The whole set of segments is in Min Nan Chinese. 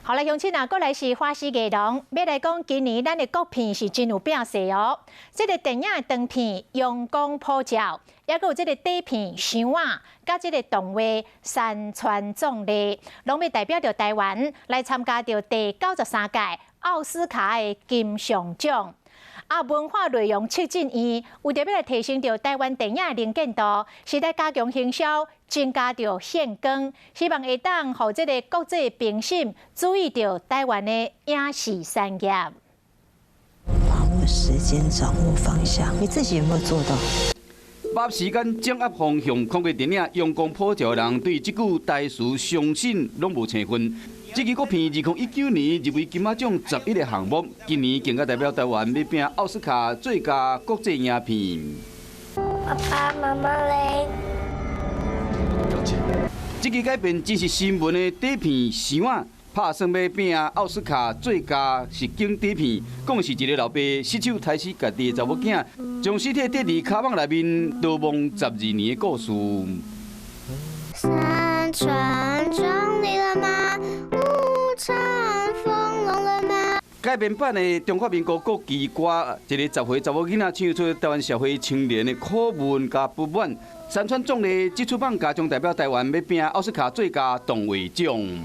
好來，鄉親啊，閣來是華視藝廊，欲來講今年咱的國片是真有拼勢哦。這个電影的長片《陽光普照》，猶閣有這个短片《想仔》，佮這个動畫《山川壯麗》，攏欲代表著台灣來參加著第93屆奧斯卡的金像獎。啊，文化內容策進院為著欲來提升著台灣電影的能見度，是來加強行銷，增加著獻光，希望會當予這个國際評審注意著台灣的影視產業。把握時間，掌握方向，你自己有沒有做到？把握時間，掌握方向，看過電影《陽光普照》的人對這句台詞相信攏無生份。這支國片2019年入圍金馬獎11個項目，今年更加代表台灣欲拼奧斯卡最佳國際影片。爸爸媽媽嘞？這支改編真實新聞的短片《想仔》，拍算欲拼奧斯卡最佳實景短片，講是一个老爸失手刣死家己的查某囝，將屍體綴佇跤蠓內面逃亡12年的故事。山川壯麗了嗎？物產豐隆了嗎？改編版的中華民國國旗歌，一个10歲查某囡仔唱出台灣社會青年的苦悶佮不滿。山川壯麗這齣艋舺將代表台灣欲拼奧斯卡最佳動畫獎。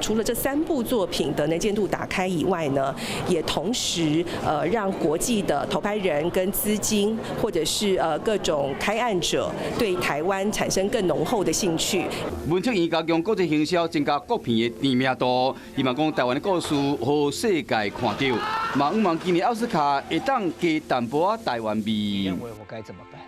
除了這三部作品的能見度打開以外呢，也同時讓國際的投拍人跟資金，或者是各種開案者對台灣產生更濃厚的興趣。文策院加強國際行銷，增加國片的知名度，希望講台灣的故事予世界看著，嘛向望今年奧斯卡會當加淡薄仔台灣味。認為我該怎麼辦？